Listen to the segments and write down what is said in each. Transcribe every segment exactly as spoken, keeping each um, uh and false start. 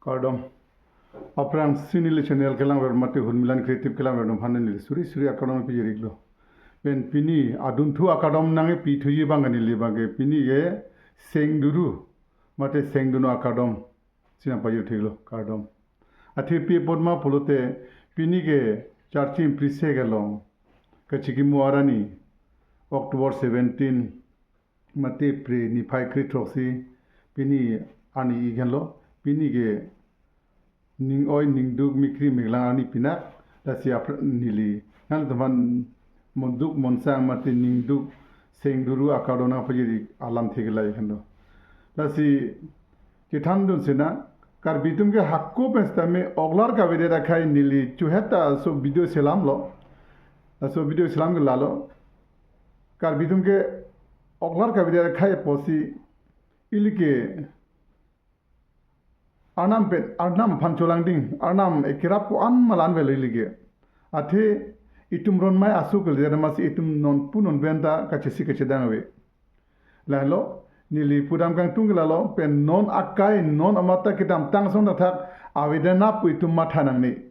Kardom. Aphrangsi neli channel kelangver mate Hunmilan Creative kelangver atum aphan neli suri suri akardom pajir-iklo. Pen pini adunthu akardom nangkepithuji abang neli abangke pini ke Sengduru mate Sengdunu akardom si nangpajir-iklo, kardom. Athe pi apot ma pulote pini ke Charchim Prisek along kachikimo arni October seventeen mate Phre niphai kre-throksi pini arni ik henlo. Pini ke ning oi ningduk mikri miklang arni pinak, lasi aphrang neli nangtum aphan monduk monsang mate ningduk Sengduru akardom nangpajir-ik alamthe ke lahei henlo. Lasi kethandun sena Karbi atum ke hako pen sitame oklar kavedet akhei neli chohetta laso video selamlo. Laso video selam ke lalo. Karbi atum ke oklar kavedet akhei apotsi ili ke Arnam pen, Arnam aphan cholangding, Arnam ekerap ko-an malan avelo ili ke. Athe itum ronmai aso kalidet amatsi itum non pu non pen ta kachesik kachedang ave. Lahelo, neli pudam kangtung ke lalo, pen non akai, non amat ta kedamtang asonthak avedet nang pu itum matha nangne.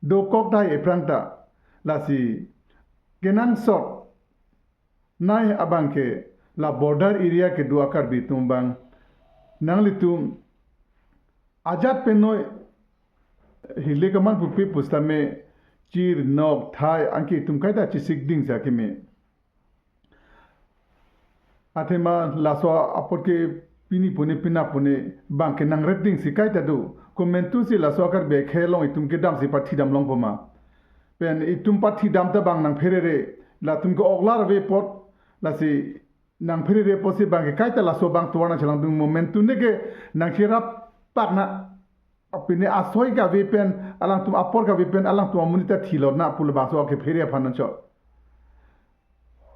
Dokok tahai aphrang ta, lasi kenangsot nai abangke la border area kedo a-Karbi atum abang nanglitum ajat penoi hile kaman pupi pusitame chir nok thai anke itum kaita chesikding sa keme. Athema laso apot ke pini pune pina pune abangke nangretdingsi kaita do. Komantusi laso a-Karbi akhei along itum kedamsi pathidam longpo ma. Pen itum pathidam ta abang nangpherere. Latum ke oklar ave apot, lasi nangpherere apotsi abangke kaita laso abang tovar nangchelangdun, momentum ne ke nangcherap pak na. Pine asoi kave pen, alangtum apor kave pen, alangtum amonit ta thilot nang pu labangso akephere aphan nangchot.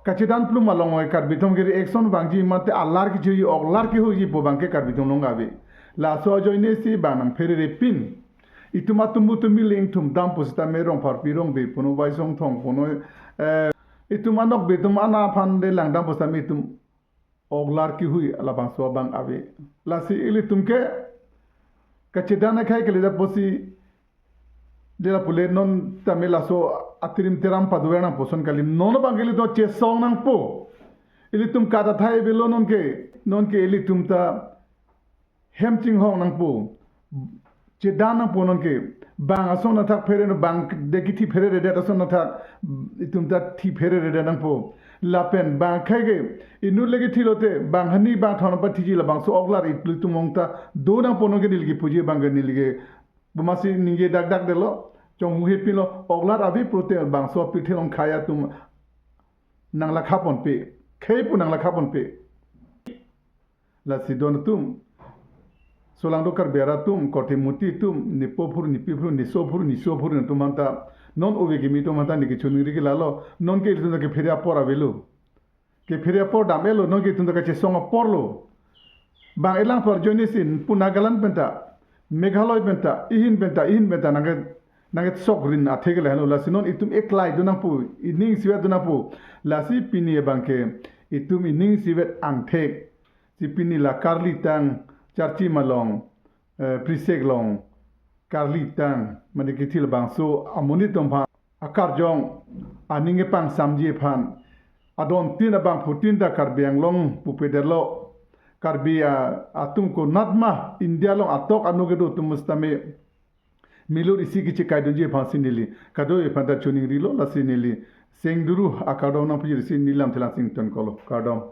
Kachedan plum along oi Karbi atum ke reaction vangji mate alar kechoji, oklar kehuji pu abangke Karbi atum along ave. Laso ajoine si abang nangpherere pin. Itum atum atum mi lengthum dam pusitame Rongpharpi Rongbe puno, Baisongthong puno, eh, itum anokbe atum ana aphan le langdam pusitame itum oklar kehui labangso abang ave. Lasi ilitum ke kachedan akhei kalidet apotsi dela pule non tame laso atirim tiram padover nangpo ason kali, non abangke ilitum chesong nangpo. Ilitum katatha avelo non ke, non ke ilitum ta hem chinghong nangpo, chedan nangpo non ke. Bang asonthak phere no, bang de kethi phereredet asonthak itum ta thi phereredet nangpo. Lapen bang akhei ke inut le kethilote bang hani bang thon pathiji, labangso oklar ilitum along ta do nangpo non ke neli kepuji abangke neli ke bomasi ningje dakdak detlo, chonghu hepinlo, oklar ave pulote bangso apirthe along khei atum nanglakha ponpe, khei pu nanglakha ponpe. Lasi don atum, solangdo Karbi arat atum, korte muti atum, nepo phur, nepi phur, neso phur, neso phur atum aphanta, non ove kimi atum aphanta neli kechoningri ke lalo, non ke ilitum ta kephere apor avelo. Kephere apor dam-etlo, non ke itum ta kachesong aporlo. Bang elang apor ajoine si pu Nagaland penta, Meghalaya penta, ihin penta, ihin penta nangke, nangkesokrin athe ke lahenlo. Lasi non itum eklai do nangpo, ining isivet do nangpo. Lasi pini abangke itum ining isivet angthek si pini la karlitang, Charchim along, eh, Prisek along karlitang, mane kethi labangso amonit atum aphan akarjong aning kepangsamji aphan adontin abangphutin ta Karbi Anglong pupedetlo. Karbi a-, atum konatma India along atok anu kedo atum sitame milut isi kechekaidunji aphansi neli kadokave aphanta choningrilo. Lasi neli Sengduru akardom nangpajirsi neli lamthe lang si ingtonkoklo, kardom.